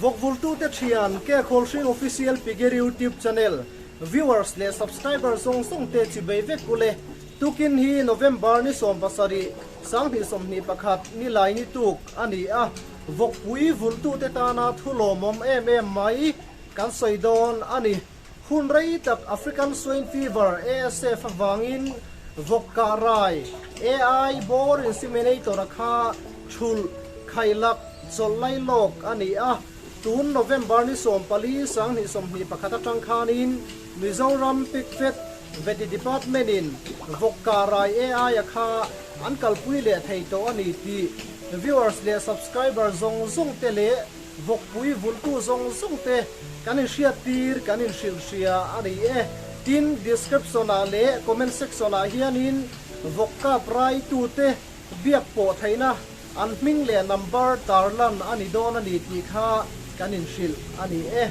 Vawkvultute thian Ke Khawlhring Official Piggery YouTube Channel viewers leh subscriber zawng zawng te chibei vek ule. Tukin hi November ni 70, 2021 ni lai ni tuk a ni a, vawkpui vultute tana thu lawmawm em em mai kan sawi dawn a ni. Hun rei tak African Swine Fever, ASF, avangin vawk kah rai, AI, bore inseminator a kha thulh, khailak, chawlh lai lawk a ni a. Tun November ni 14, 2021 atang khanin Mizoram Pigfed Vety Department in vawk kah rai AI a kha an kalpui leh thei tawh a ni tih viewers leh subscriber zawng zawng te leh Vawkpui vultu zawng zawng te kan inhriat tir kan inhrilh hria a ni e. Tin, description ah leh comment section ah hianin vawk kap rai tute biak pawh theihna an hming leh number tarlan a ni dawn a ni tih kha kan inhrilh a ni e.